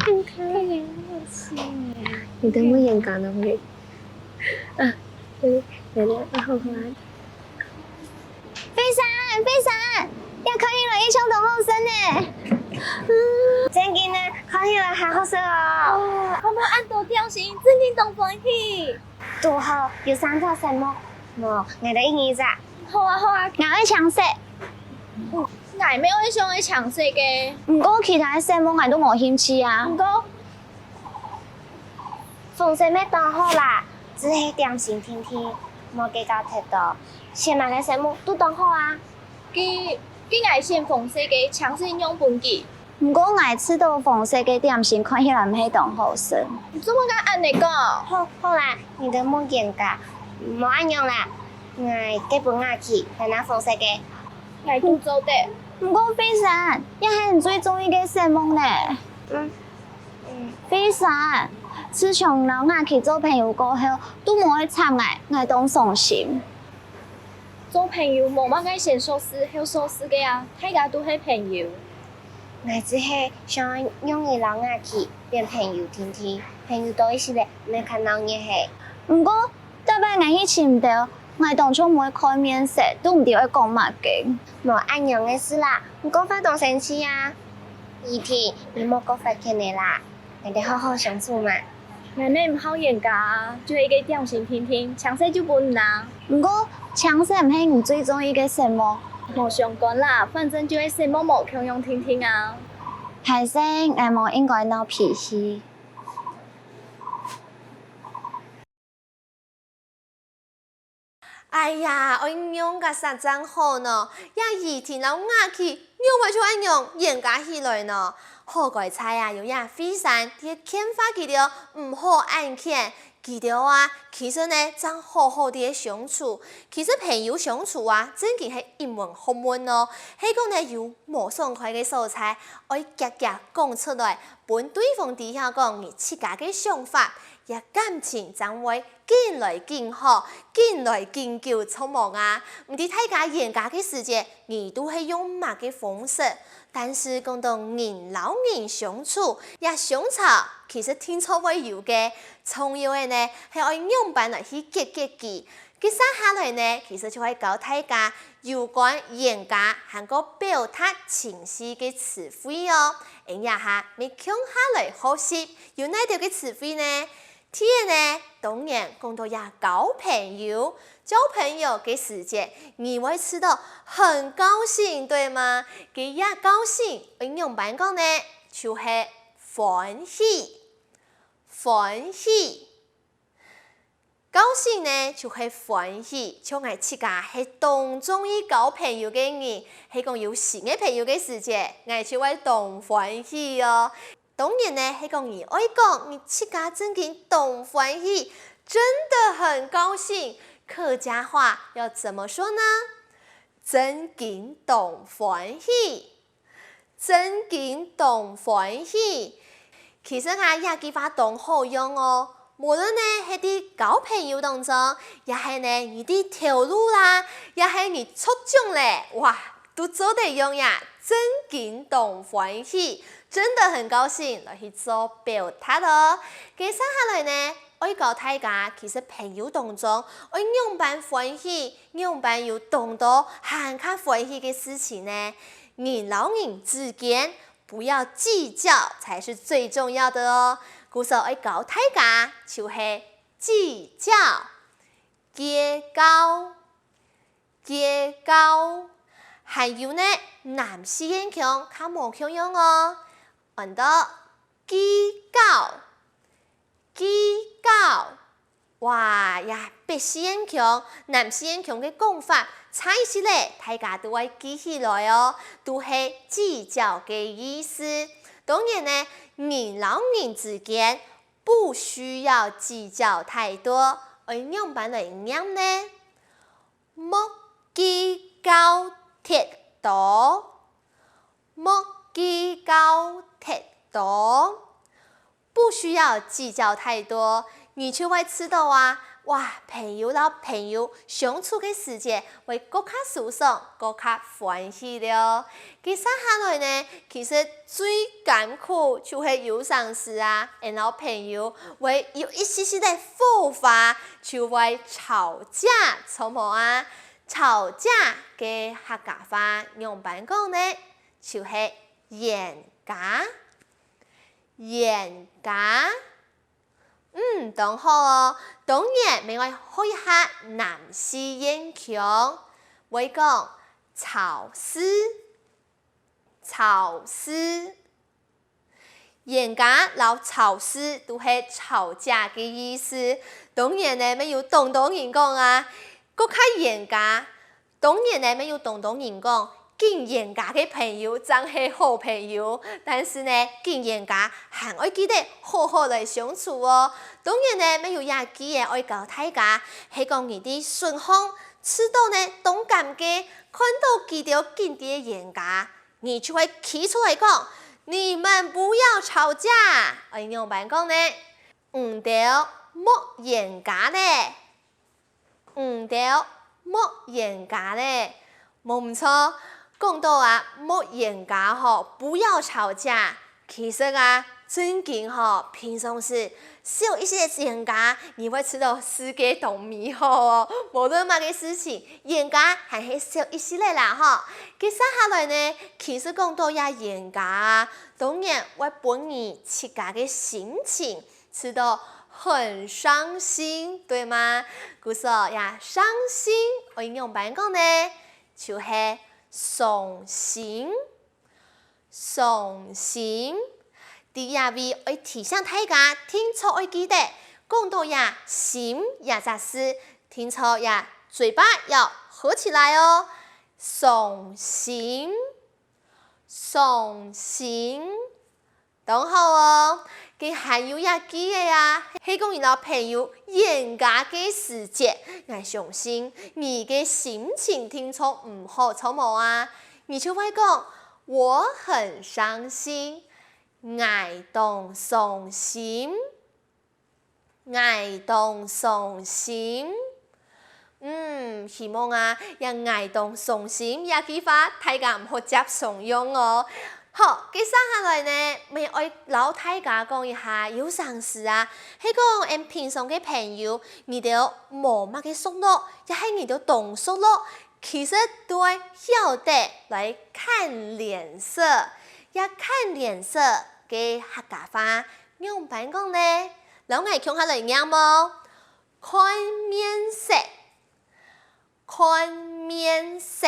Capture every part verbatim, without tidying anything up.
你看，你的木眼干呢？啊，对，对对，啊，好好啊。飞闪，飞闪，你看起来一向都好食呢。嗯，正經呢，看起來還好食哦。看到恁多點心，正經當歡喜。拄好有三隻色目，無，𠊎就一人一隻。好啊，好啊，𠊎愛青色。 𠊎乜愛想愛青色个。毋過其他个色目𠊎都無興趣啊。毋過紅色乜當好啦，只係點心定定，無計較忒多。選麼个色目都當好啊。該，該𠊎選紅色个，青色讓分佢。毋過𠊎試著紅色个點心看起來毋係當好食。做麼个恁呢講？好，好啦，你的木眼干，無恁樣啦。 𠊎該分雅琪，還拿紅色个。𠊎都做得。毋過飛閃，這係你最中意个色目呢。嗯，嗯。飛閃，自從摎雅琪做朋友過後，都無愛插𠊎，𠊎當傷心。做朋友無麼个先熟事後熟事个啊，大家都係朋友。𠊎只係想讓你摎雅琪變朋友定定，朋友多一息仔，毋會較鬧熱係。毋過， 逐擺𠊎去尋兜，𠊎當像毋會看面色，都毋知愛講麼个。無恁樣个事啦，你講話當生趣啊！怡婷，你莫講話忒了啦，𠊎兜好好相處嘛。𠊎乜毋好冤家啊，就係一個點心定定，青色就分你啊。毋過，青色毋係你最中意个色目。無相干啦，反正就係色目無共樣定定啊。還係𠊎無應該鬧脾氣。 哎呀，愛仰結煞正好呢？這怡婷摎雅琪仰會就恁樣冤家起來呢？好該在啊，有這飛閃在勸化佢兜，毋好恁譴。佢兜啊，其實呢，正好好地相處。其實朋友相處啊，正經係一門學問哦。係講呢，有無爽快个所在，愛遽遽講出來，分對方知曉講你自家个想法，這感情正會 緊來緊好，緊來緊久，著無啊？毋知大家冤家个時節，你都係用麼个方式？但是講到人摎人相處，這相吵其實定著會有个，重要个呢，係愛仰般來去解決佢。接下來呢，其實就愛教大家有關冤家還過表達情緒个詞彙哦。𠊎這下乜共下來學習，有哪兜个詞彙呢？ 第一呢，當然講到這交朋友，交朋友个時節，你會試著很高興，對嗎？該這高興愛仰般講呢？就係歡喜，歡喜。高興呢，就係歡喜，像𠊎自家係當中意交朋友个人，係講有新个朋友个時節，𠊎就會當歡喜哦。 當然呢，係講你愛講你自家正經當歡喜，真的很高興。客家話要怎麼說呢？正經當歡喜，正經當歡喜。其實啊，這句話當好用哦。無論呢係在交朋友當中，也係呢你在頭路啦，也係你著獎咧，哇， 都做得用這正經當歡喜，真的很高興來去做表達哦。接下來呢，愛教大家，其實朋友當中愛仰般歡喜，仰般有當多還較歡喜个事情呢？人摎人之間不要計較才是最重要的哦。故所愛教大家，就係計較，計較。 計較。還有呢，南四縣腔較無共樣哦。安到計較，計較。哇，這北四縣腔、南四縣腔个講法差一息咧，大家都愛記起來哦，都係計較个意思。當然呢，人摎人之間不需要計較太多，愛仰般來唸呢？ 莫計較忒多，莫計較忒多。不需要計較太多，你就會知道啊，哇，朋友摎朋友相處个時節會更加舒爽、更加歡喜了。接下來呢，其實最艱苦就係有成時啊，𠊎摎朋友會有一息息个火花，就會吵架，著無啊？吵架个客家話仰般講呢？就係冤家。冤家。 嗯，當好哦！當然乜愛學一下南四縣腔，會講吵事，吵事。冤家摎吵事都係吵架个意思。當然呢，乜有當多人講啊，國家冤家， 當然呢，乜有當多人講，緊冤家个朋友正係好朋友，但是呢，緊冤家還愛記得好好來相處哦。當然呢，乜有一句仔愛教大家，係講你在脣項試著呢當尷尬，看著佢兜緊在冤家，你就會企出來講：「你們不要吵架！」愛仰般講呢？你兜莫冤家咧！ 你兜莫冤家咧！無毋著，講著啊，莫冤家吼，不要吵架。其實啊，正經吼，平常時少一息冤家，你會知著世界當美好哦。無論麼个事情，冤家還係少一息仔啦吼。接下來呢，其實講著這冤家啊，當然會分你自家个心情 知著很傷心，對嗎？故所這傷心愛仰般講呢？就係傷心，傷心。在這位愛提醒大家，定著愛記得，講著這心這隻字，定著這嘴巴要合起來哦。傷心，傷心。 當好哦！該還有一句仔啊，係講你摎朋友冤家个時節，𠊎相信你个心情定著毋好，著無啊？你就會講：「我很傷心，𠊎當傷心。」 𠊎當傷心。嗯，希望啊，這𠊎當傷心這句話，大家毋好輒常用哦。好，接下來呢，乜愛摎大家講一下，有成時啊，係講𠊎平常个朋友，你兜無麼个熟絡，也係你兜當熟絡，其實都愛曉得來看臉色。這看臉色个客家話 仰般講呢？摎𠊎共下來唸哦！看面色，看面色。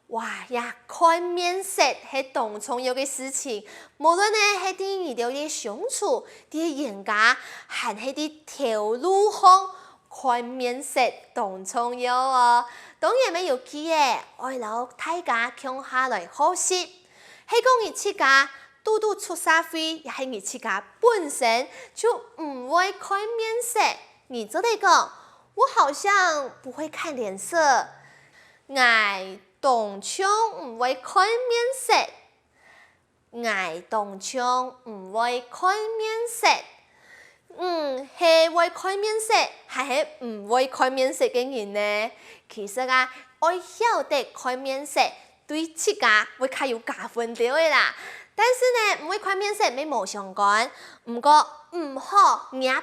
哇，這看面色係當重要个事情，無論呢係在你兜个相處、在冤家，還係在頭路項，看面色當重要哦。當然乜有句仔，愛摎大家共下來學習。 係講你自家堵堵出社會，也係你自家本身就毋會看面色，你做得講：「我好像不會看臉色。」𠊎當像毋會看面色。𠊎當像毋會看面色。 你係會看面色，還係毋會看面色个人呢？其實啊，愛曉得看面色，對自家會較有加分兜仔啦。但是呢，毋會看面色乜無相干。毋過，毋好惹別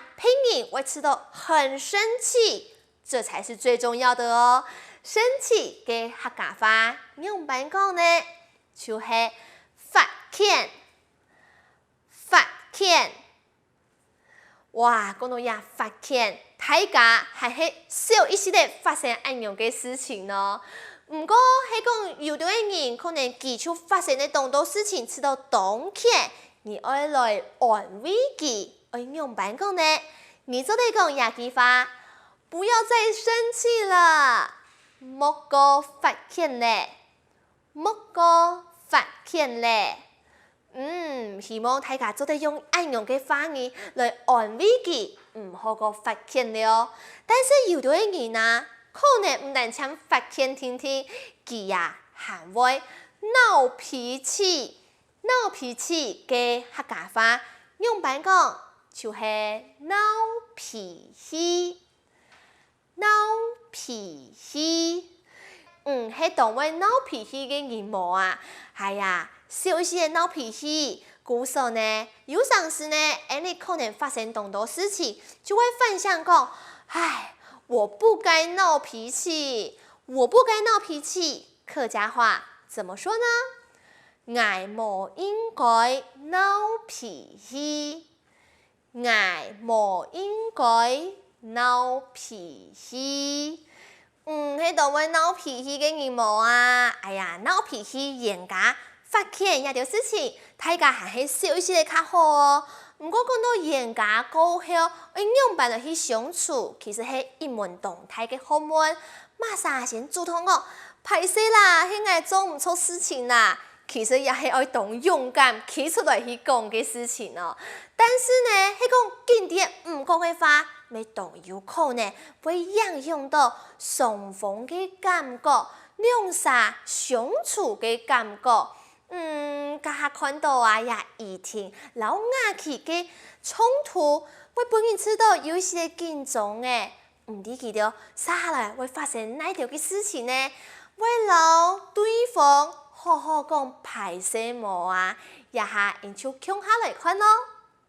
人會感覺著很生氣，這才是最重要的哦。生氣个客家話仰般講呢？就係發譴，發譴。 哇，講著這發譴，大家還係少一息仔發生恁樣个事情呢。毋過係講有兜个人可能佢就發生了當多事情，感覺著當譴，你愛來安慰佢，愛仰般講呢？你做得講這句話：「不要再生氣了，莫過發譴了。」 莫過發譴了。嗯，希望大家做得用恁樣个話語來安慰佢，毋好過發譴了。但是有兜个人啊，可能毋單淨發譴定定，佢啊還會鬧脾氣。鬧脾氣个客家話仰般講？就係鬧脾氣。氣。你係當會鬧脾氣个人無啊？哎呀，小事仔鬧脾氣，故所呢，有成時呢，𠊎等可能發生當多事情，就會反省講：「唉，我不該鬧脾氣，我不該鬧脾氣。」客家話怎麼說呢？ 𠊎無應該鬧脾氣，𠊎無應該鬧脾氣。你係當會鬧脾氣个人無啊？哎呀，鬧脾氣、冤家、發譴這兜事情，大家還係少一息較好哦。毋過講到冤家過後，愛仰般來去相處，其實係一門當大个學問。麼儕先主動講：「歹勢啦，係𠊎做毋著事情啦」， 其實也係愛當勇敢企出來去講个事情哦。但是呢，係講緊恬毋講个話，乜當有可能會影響到雙方个感覺，兩儕相處个感覺。嗯，這下看著啊，這怡婷摎雅琪个衝突，會分人試著有一息緊張欸。 毋知佢兜接下來會發生哪兜个事情呢？會摎對方好好講歹勢無啊？這下𠊎等就共下來看囉。